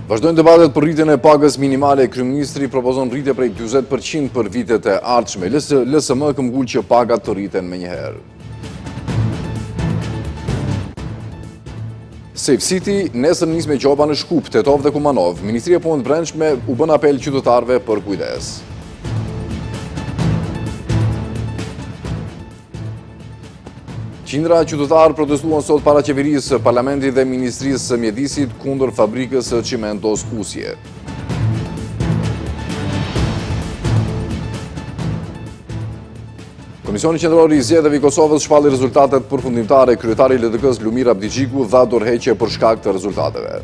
Vazhdojnë debatet për rritjen e pagës minimale, Kryeministri propozon rritje prej 40% për vitet e ardhshme. LSM këmbëngul që pagat të rriten menjëherë. Safe City nesër nis me gjoba në Shkup, Tetovë dhe Kumanovë. Ministria e Punëve të Brendshme u bën apel qytetarëve për kujdes. Qindra qytetarë protestuan sot para qeverisë, parlamentit dhe Ministrisë së Mjedisit kundër fabrikës së çimentos Usje. Komisioni Qendror i Zgjedhjeve i Kosovës shpalli rezultatet përfundimtare. Kryetari i LDK-së Lumir Abdixhiku dha dorëheqje për shkak të rezultateve.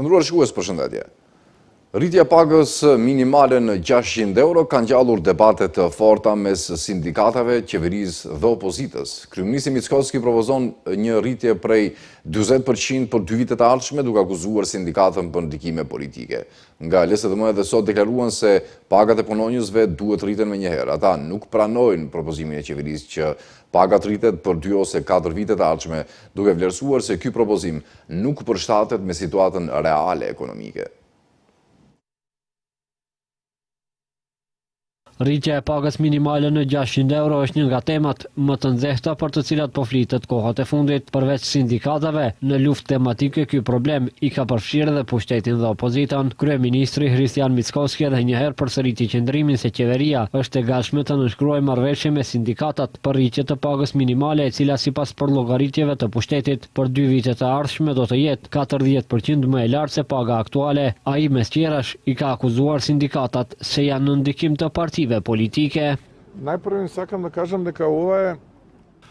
Të nderuar shikues, përshëndetje. Rritja e pagës minimale në 600 euro ka ngjallur debate të forta mes sindikatave, qeverisë dhe opozitës. Kryeministri Mickoski propozon një rritje prej 40% për dy vitet e ardhshme, duke akuzuar sindikatën për ndikime politike. Nga LSDM edhe sot deklaruan se pagat e punonjësve duhet të rriten menjëherë. Ata nuk pranojnë propozimin e qeverisë që pagat rritet për dy ose katër vitet e ardhshme, duke vlerësuar se ky propozim nuk përshtatet me situatën reale ekonomike. Rritja e pagës minimale në 600 euro është një nga temat më të nxehta për të cilat po flitet kohët e fundit. Përveç sindikatave, në luftë tematike ky problem i ka përfshirë edhe pushtetin dhe opozitën. Kryeministri Hristijan Mickoski edhe një herë përsëriti qëndrimin se qeveria është e gatshme të nënshkruajë marrëveshje me sindikatat për rritje të pagës minimale e cila sipas përllogaritjeve të pushtetit për dy vitet e ardhshme do të jetë 40 për qind më e lartë se paga aktuale. Ai mes tjerash i ka akuzuar sindikatat se janë në ndikim të partive politike. Najprvo sakam da kažem deka ova e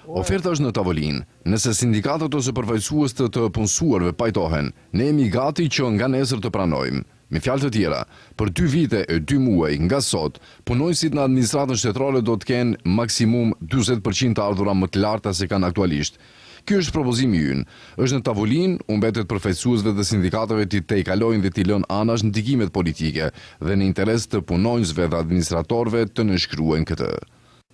Oferta është në tavolinë. Nëse sindikatat ose përfaqësues të të punësuarve pajtohen, ne jemi gati që nga nesër të pranojmë. Me fjalë të tjera, për dy vite e dy muaj nga sot, punonjësit në administratën shtetërore do të kenë maksimum 40 për qind të ardhura më të larta se kanë aktualisht. Ky është propozimi ynë. Është në tavolinë, u mbetet përfaqësuesve të sindikatave t'i tejkalojnë dhe t'i lënë anash ndikimet politike dhe në interes të punonjësve dhe administratorëve të nënshkruajnë këtë.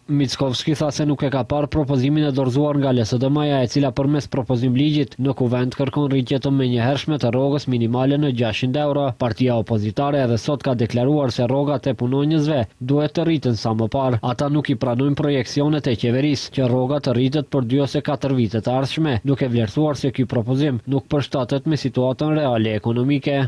Mickoski tha se nuk e ka parë propozimin e dorëzuar nga LSDM-ja e cila përmes propozim-ligjit në Kuvend kërkon rritje të menjëhershme të rrogës minimale në 600 euro. Partia opozitare edhe sot ka deklaruar se rrogat e punonjësve duhet të rriten sa më parë. Ata nuk i pranojnë projeksionet e qeverisë që rroga të rritet për dy ose katër vite të ardhshme, duke vlerësuar se ky propozim nuk përshtatet me situatën reale ekonomike.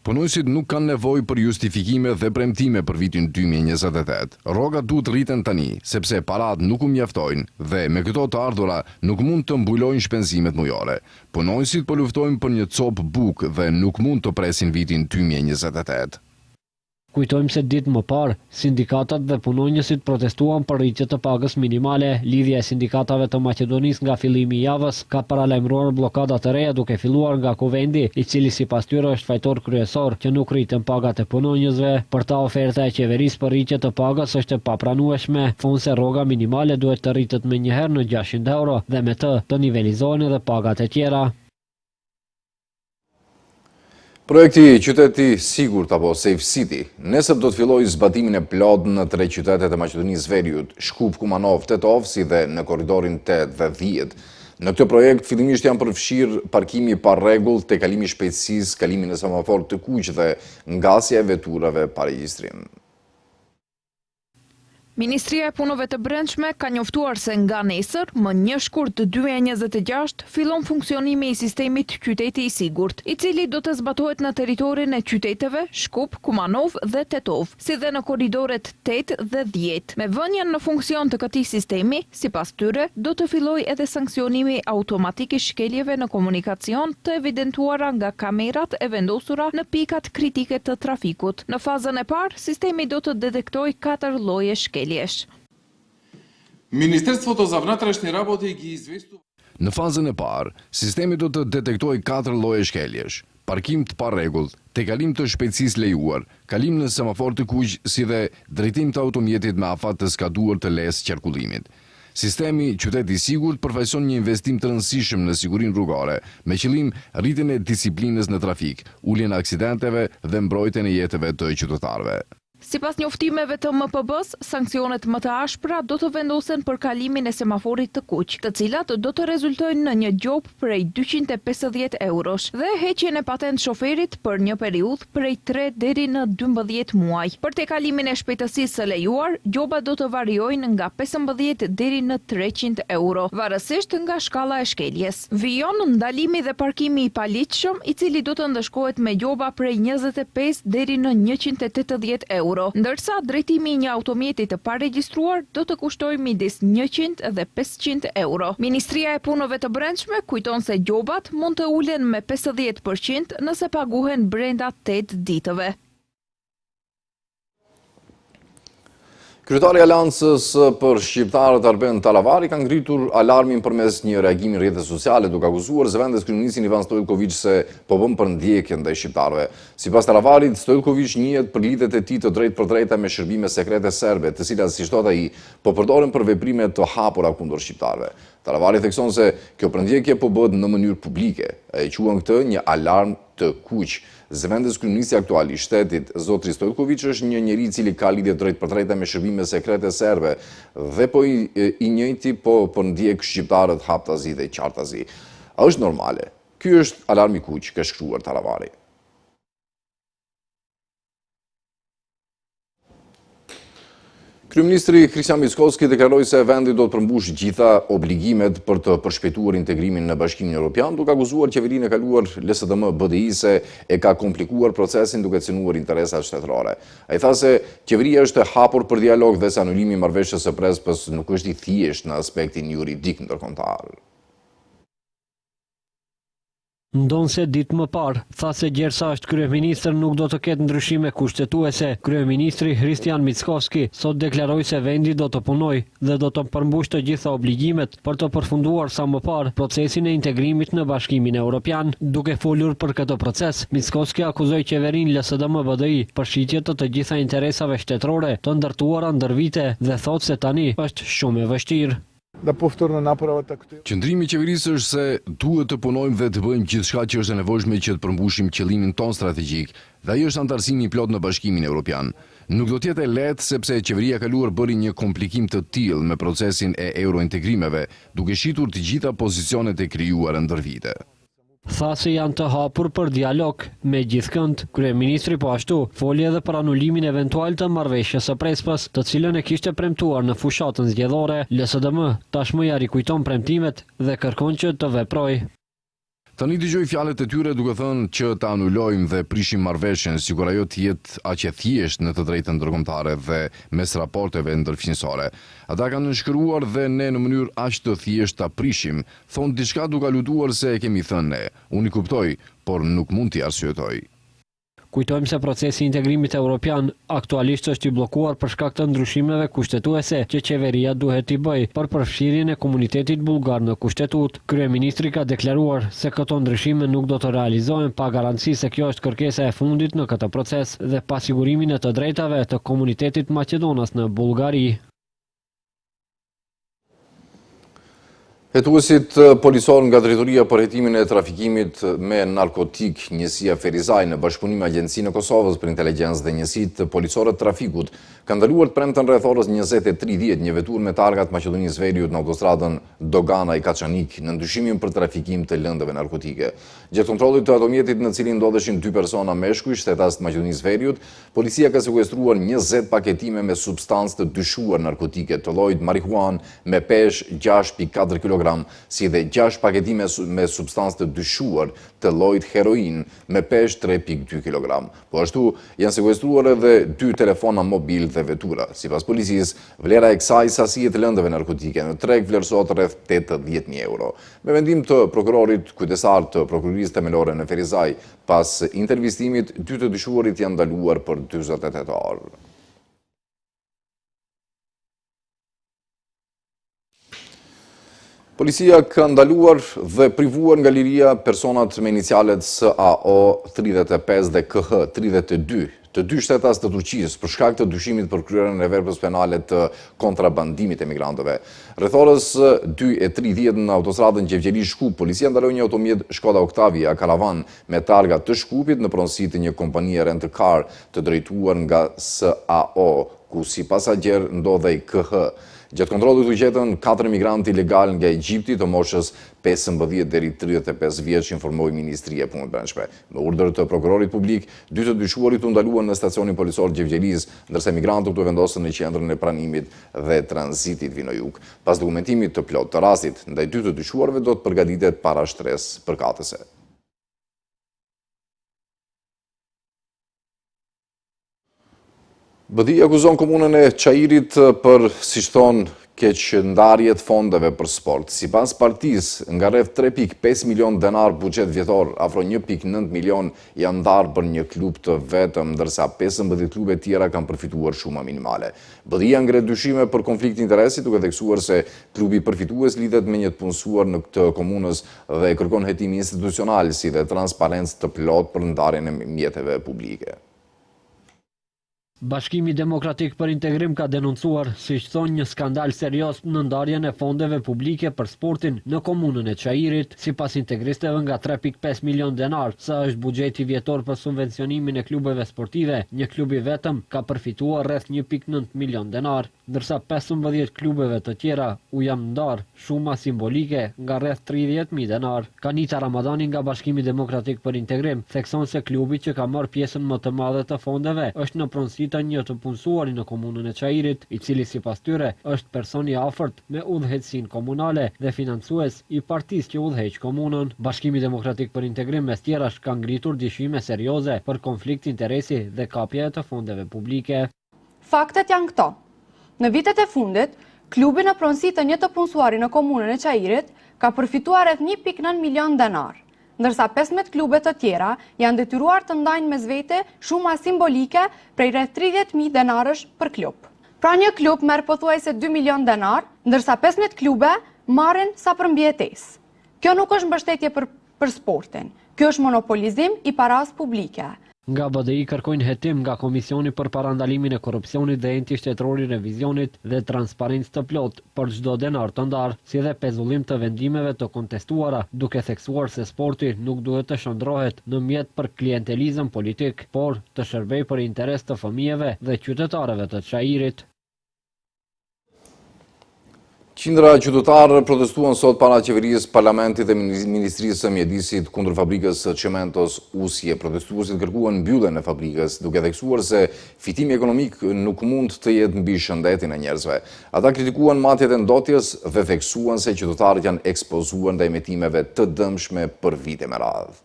Punonjësit nuk kanë nevojë për justifikime dhe premtime për vitin 2028. Rrogat duhet të rriten tani, sepse paratë nuk u mjaftojnë dhe me këto të ardhura nuk mund të mbulojnë shpenzimet mujore. Punonjësit po luftojnë për një copë bukë dhe nuk mund të presin vitin 2028. Kujtojmë se ditë më parë, sindikatat dhe punonjësit protestuan për rritje të pagës minimale. Lidhja e sindikatave të Maqedonisë nga fillimi i javës ka paralajmëruar bllokada të reja duke filluar nga Kuvendi, i cili sipas tyre është fajtor kryesor që nuk rriten pagat e punonjësve. Për ta oferta e qeverisë për rritje të pagës është e papranueshme, thonë se rroga minimale duhet të rritet menjëherë në 600 euro dhe me të të nivelizohen edhe pagat e tjera. Projekti Qytet i Sigurt apo Safe City, nesër do të fillojë zbatimin e plotë në tre qytetet e Maqedonisë Veriut, Shkup, Kumanovë, Tetovë, si dhe në korridorin 8 dhe 10. Në këtë projekt fillimisht janë përfshirë parkimi pa rregull, tejkalimi i shpejtësisë, kalimi në semafor të kuq dhe ngasja e veturave pa regjistrim. Ministria e Punëve të Brendshme ka njoftuar se nga nesër, më një shkurt 2026, fillon funksionimi i sistemit Qyteti i Sigurt, i cili do të zbatohet në territorin e qyteteve Shkup, Kumanovë dhe Tetovë, si dhe në korridoret 8 dhe 10. Me vënien në funksion të këtij sistemi, sipas tyre, do të fillojë edhe sanksionimi automatik i shkeljeve në komunikacion të evidentuara nga kamerat e vendosura në pikat kritike të trafikut. Në fazën e parë, Sistemi do të detektojë katër lloje shkeljesh. Министерството за внатрешни работи ги известува Në fazën e parë, sistemi do të detektojë katër lloje shkeljesh: parkim të parregullt, tejkalim të shpejtësisë lejuar, kalim në semafor të kuq si dhe drejtim të automjetit me afat të skaduar të lejes së qarkullimit. Sistemi Qytet i Sigurt përfaqëson një investim të rëndësishëm në sigurinë rrugore, me qëllim rritjen e disiplinës në trafik, uljen e aksidenteve dhe mbrojtjen e jetëve të qytetarëve. Sipas njoftimeve të MPB-së, sanksionet më të ashpra do të vendosen për kalimin e semaforit të kuq, të cilat do të rezultojnë në një gjobë prej 250 eurosh dhe heqjen e patentë shoferit për një periudhë prej tre deri në 12 muaj. Për tejkalimin e shpejtësisë së lejuar, gjobat do të variojnë nga 15 deri në 300 euro, varësisht nga shkalla e shkeljes. Vijon ndalimi dhe parkimi i paligjshëm, i cili do të ndëshkohet me gjoba prej 25 deri në 180 euro, ndërsa drejtimi i një automjeti të paregjistruar do të kushtojë midis 100 dhe 500 euro. Ministria e Punëve të Brendshme kujton se gjobat mund të ulen me 50% nëse paguhen brenda 8 ditëve. Kryetari i Aleancës për Shqiptarët Arben Taravari ka ngritur alarmin përmes një reagimi në rrjetet sociale duke akuzuar zëvendëskryeministrin Ivan Stojilkoviq se po bën përndjekje ndaj shqiptarëve. Sipas Taravarit, Stojilkoviq njihet për lidhjet e tij të drejtpërdrejta me shërbime sekrete serbe, të cilat, siç thotë ai, po përdoren për veprime të hapura kundër shqiptarëve. Taravari thekson se kjo përndjekje po bëhet në mënyrë publike. Ai e quan këtë një alarm të kuq. Zëvendëskryeministri aktual i shtetit, zotri Stojkoviq është një njeri i cili ka lidhje drejtpërdrejta me shërbime sekrete serbe dhe po i, i njëjti po përndjek shqiptarët haptazi dhe qartazi. A është normale? Ky është alarm i kuq, ka shkruar Taravari. Kryeministri Hristijan Mickoski deklaroi se vendi do të përmbushë gjitha obligimet për të përshpejtuar integrimin në Bashkimin Evropian, duke akuzuar qeverinë e kaluar LSDM BDI se e ka komplikuar procesin duke cenuar interesat shtetërore. Ai tha se qeveria është e hapur për dialog dhe se anulimi i marrëveshjes së Prespës nuk është i thjeshtë në aspektin juridik ndërkombëtar. Ndonëse ditë më parë, tha se gjersa është kryeministër nuk do të ketë ndryshime kushtetuese, kryeministri Hristijan Mickoski sot deklaroi se vendi do të punojë dhe do të përmbushë të gjitha obligimet për të përfunduar sa më parë procesin e integrimit në Bashkimin Europian. Duke folur për këtë proces, Mickoski akuzoi qeverinë LSDM-BDI për shitje të të gjitha interesave shtetërore të ndërtuara ndër vite dhe thotë se tani është shumë e vështirë. Da повторно направат aktiv. Qëndrimi i qeverisë është se duhet të punojmë dhe të bëjmë gjithçka që është e nevojshme që të përmbushim qëllimin tonë strategjik, dhe ai është anëtarësimi i plotë në Bashkimin Evropian. Nuk do të jetë e lehtë sepse qeveria e kaluar bëri një komplikim të tillë me procesin e eurointegrimeve, duke shitur të gjitha pozicionet e krijuara ndër vite. Tha se janë të hapur për dialog me gjithkënd. Kryeministri po ashtu foli edhe për anulimin eventual të marrëveshjes së Prespës, të cilën e kishte premtuar në fushatën zgjedhore. LSDM tashmë ia rikujton premtimet dhe kërkon që të veprojë. Tani dëgjoj fjalët e tyre duke thënë që ta anulojmë dhe prishim marrëveshjen, sikur ajo të jetë aq e thjeshtë në të drejtën ndërkombëtare dhe mes raporteve ndërfqinjësore. Ata kanë nënshkruar dhe ne në mënyrë aq të thjeshtë ta prishim, Thonë diçka duke aluduar se e kemi thënë ne. Unë i kuptoj, por nuk mund t'i arsyetoj. Kujtojmë se procesi i integrimit europian aktualisht është i bllokuar për shkak të ndryshimeve kushtetuese që qeveria duhet t'i bëjë për përfshirjen e komunitetit bullgar në Kushtetutë. Kryeministri ka deklaruar se këto ndryshime nuk do të realizohen pa garanci se kjo është kërkesa e fundit në këtë proces dhe pa sigurimin e të drejtave të komunitetit maqedonas në Bullgari. Hetuesit policorë nga Drejtoria për Hetimin e Trafikimit me Narkotik, Njësia Ferizaj, në bashkëpunim me Agjencinë e Kosovës për Inteligjencë dhe Njësitë Policore të Trafikut, kanë ndaluar të premten rreth orës 20:30 një veturë me targa të Maqedonisë së Veriut në autostradën Doganaj Kaçanik, nën dyshimin për trafikim të lëndëve narkotike. Gjatë kontrollit të automjetit në cilin ndodheshin dy persona meshkuj, shtetas të Maqedonisë së Veriut, Policia ka sekuestruar 20 paketime me substancë të dyshuar narkotike të llojit marihuanë me peshë 6.4 kg, si dhe 6 paketime me substancë të dyshuar të llojit heroinë me peshë 3.2 kg. Po ashtu, janë sekuestruar edhe dy telefona mobil dhe vetura. Sipas policisë, vlera e kësaj sasie të lëndëve narkotike në treg vlerësohet rreth 80.000 euro. Me vendim të prokurorit kujdestar të Prokurorisë Themelore në Ferizaj, Pas intervistimit, dy të dyshuarit janë ndaluar për 48 orë. Policia ka ndaluar dhe privuar nga liria personat me inicialet SAO 35 dhe KH 32. Të dy shtetas të Turqisë, për shkak të dyshimit për kryerjen e veprës penale të kontrabandimit të emigrantëve. Rreth orës 2:30 në autostradën Gjevgjeli-Shkup, policia ndaloi një automjet Škoda Octavia Caravan me targa të Shkupit në pronësi të një kompanie rent-a-car të drejtuar nga SAO, ku si pasagjer ndodhej KH. Gjatë kontrollit u gjetën katër emigrantë ilegalë nga Egjipti të moshës 15 deri 35 vjeç, informoi Ministria e Punëve të Brendshme. Me urdhër të prokurorit publik, dy të dyshuarit u ndaluan në stacionin policor Gjevgjelisë, ndërsa emigrantët u vendosën në qendrën e pranimit dhe tranzitit Vinojug. Pas dokumentimit të plotë të rastit, ndaj dy të dyshuarve do të përgatitet parashtresë përkatëse. BDI akuzon komunën e Çairit për, siç thonë, keqndarje të fondeve për sport. Sipas partisë, nga rreth 3.5 milion denar buxhet vjetor, afro 1.9 milion janë ndarë për një klub të vetëm, ndërsa 15 klube tjera kanë përfituar shuma minimale. BDI-ja ngre dyshime për konflikt interesi, duke theksuar se klubi përfitues lidhet me një të punësuar në të komunës dhe kërkon hetim institucional si dhe transparencë të plotë për ndarjen e mjeteve publike. Bashkimi Demokratik për Integrim ka denoncuar, siç thonë, një skandal serioz në ndarjen e fondeve publike për sportin në komunën e Çairit. Sipas integristëve nga 3.5 milionë denarë, sa është buxheti vjetor për subvencionimin e klubeve sportive, një klub i vetëm ka përfituar rreth 1.9 milionë denarë. Ndërsa 15 klubeve të tjera u janë ndarë shuma simbolike nga rreth 30.000 denarë. Kanita Ramadani nga Bashkimi Demokratik për Integrim thekson se klubi që ka marrë pjesën më të madhe të fondeve është në pronësi të një të punësuari në komunën e Çairit, i cili sipas tyre është person i afërt me udhëheqësinë komunale dhe financues i partisë që udhëheq komunën. Bashkimi Demokratik për Integrim mes tjerash ka ngritur dyshime serioze për konflikt interesi dhe kapje të fondeve publike. Faktet janë këto. Në vitet e fundit, klubi në pronësi të një të punësuari në komunën e Çairit ka përfituar rreth 1.9 milion denar, ndërsa 15 klube të tjera janë detyruar të ndajnë mes vete shuma simbolike prej rreth 30.000 denarësh për klub. Pra një klub merr pothuajse 2 milion denar, ndërsa 15 klube marrin sa për mbijetesë. Kjo nuk është mbështetje për për sportin. Ky është monopolizim i parasë publike. Nga BDI kërkojnë hetim nga Komisioni për Parandalimin e Korrupsionit dhe Enti Shtetëror i Revizionit dhe transparencë të plotë për çdo denar të ndarë, si dhe pezullim të vendimeve të kontestuara, duke theksuar se sporti nuk duhet të shndërrohet në mjet për klientelizëm politik, por të shërbejë për interes të fëmijëve dhe qytetarëve të Çairit. Qindra qytetarë protestuan sot para qeverisë, parlamentit dhe Ministrisë së Mjedisit kundër fabrikës së çimentos Usje. Protestuesit kërkuan mbylljen e fabrikës, duke theksuar se fitimi ekonomik nuk mund të jetë mbi shëndetin e njerëzve. Ata kritikuan matjet e ndotjes dhe theksuan se qytetarët janë ekspozuar ndaj emetimeve të dëmshme për vite me radhë.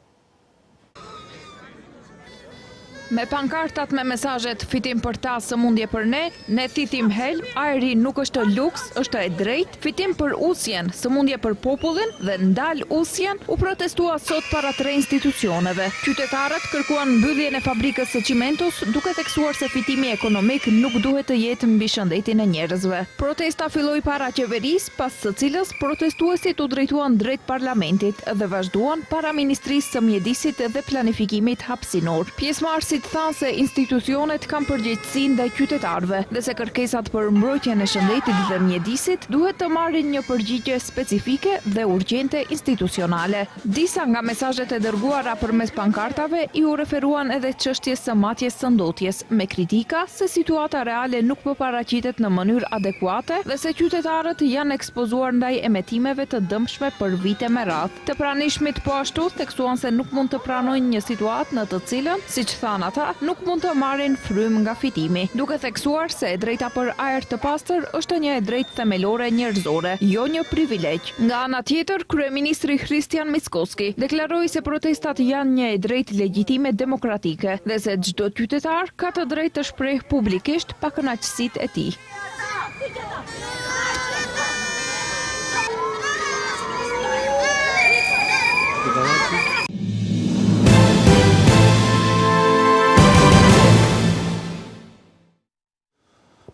Me pankartat me mesazhet fitim për ta, sëmundje për ne, ne thithim helm, ajri nuk është luks, është e drejtë, fitim për Usjen, sëmundje për popullin dhe ndal Usjen, u protestua sot para tre institucioneve. Qytetarët kërkuan mbylljen e fabrikës së çimentos, duke theksuar se fitimi ekonomik nuk duhet të jetë mbi shëndetin e njerëzve. Protesta filloi para qeverisë, pas së cilës protestuesit u drejtuan drejt parlamentit. dhe vazhduan para Ministrisë së Mjedisit dhe Planifikimit Hapësinor. Pjesëmarrësit thanë se institucionet kanë përgjegjësi ndaj qytetarëve dhe se kërkesat për mbrojtjen e shëndetit dhe mjedisit duhet të marrin një përgjigje specifike dhe urgjente institucionale. Disa nga mesazhet e dërguara përmes pankartave iu referuan edhe çështjes së matjes së ndotjes, me kritika se situata reale nuk po paraqitet në mënyrë adekuate dhe se qytetarët janë ekspozuar ndaj emetimeve të dëmshme për vite me radhë. Të pranishmit po ashtu theksuan se nuk mund të pranojnë një situatë në të cilën, siç thanë ata, nuk mund të marrin frymë nga fitimi, duke theksuar se e drejta për ajër të pastër është një e drejtë themelore njerëzore, jo një privilegj. Nga ana tjetër, kryeministri Hristijan Mickoski deklaroi se protestat janë një e drejtë legjitime demokratike dhe se çdo qytetar ka të drejtë të shprehë publikisht pakënaqësitë e tij.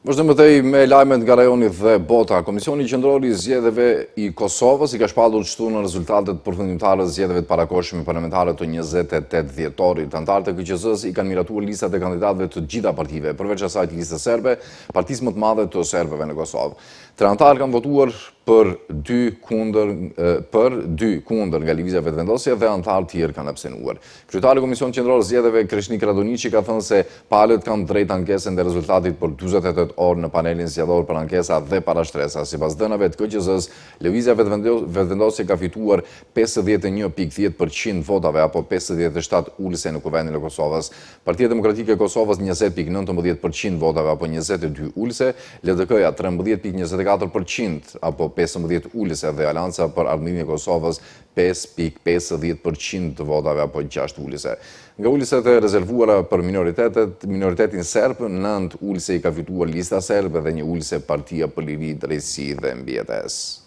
Vazhdojmë më tej me lajmet nga rajoni dhe bota. Komisioni Qendror i Zgjedhjeve i Kosovës i ka shpallur të shtunën rezultatet përfundimtare të zgjedhjeve të parakohshme parlamentare të 28 dhjetorit. Anëtarët e KQZ-së i kanë miratuar listat e kandidatëve të gjitha partive, përveç asaj të listës serbe, partisë më të madhe të serbëve në Kosovë. Tre anëtarë kanë votuar për dy kundër për dy kundër nga Lëvizja Vetëvendosje dhe anëtarë tjerë kanë abstenuar. Kryetari i Komisionit Qendror të Zgjedhjeve Kreshnik Radoniqi ka thënë se palët kanë drejtë ankese ndaj rezultatit për 48 orë në panelin zgjedhor për ankesa dhe parashtresa. Sipas dhënave të KQZ-së, Lëvizja Vetëvendosje ka fituar 51.10 për qind votave apo 57 ulëse në Kuvendin e Kosovës. Partia Demokratike e Kosovës 20.19 për qind votave apo 22 ulëse, LDK-ja 13.24 për qind apo 15 ulëse dhe Aleanca për Ardhmërinë e Kosovës 5.50 për qind të votave apo 6 ulëse. Nga ulëset e rezervuara për minoritetet, minoritetin serb, 9 ulëse i ka fituar Lista Serbe dhe një ulëse Partia për Liri, Drejtësi dhe Mbijetesë.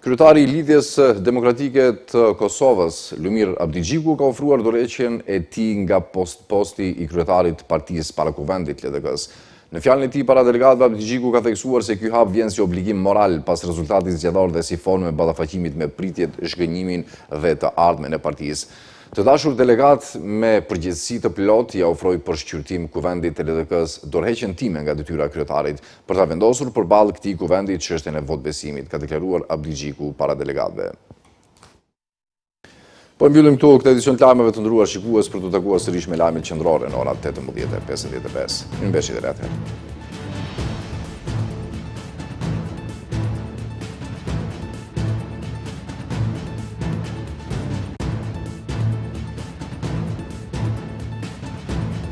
Kryetari i Lidhjes Demokratike të Kosovës, Lumir Abdixhiku, ka ofruar dorëheqjen e tij nga posti i kryetarit të partisë para Kuvendit të LDK-së. Në fjalën e tij para delegatëve, Abdixhiku ka theksuar se ky hap vjen si obligim moral pas rezultatit zgjedhor dhe si formë e ballafaqimit me pritjet, zhgënjimin dhe të ardhmen e partisë. Të dashur delegatë, me përgjegjësi të plotë ia ofroj për shqyrtim Kuvendit të LDK-së dorëheqjen time nga detyra e kryetarit, për ta vendosur përballë këtij Kuvendi çështjen e votëbesimit, ka deklaruar Abdixhiku para delegatëve. Po e mbyllim këtu këtë edicion të lajmeve të nderuar shikues për t'u takuar sërish me lajmet qendrore në ora 18:55. Mirëmbetshi deri atëherë.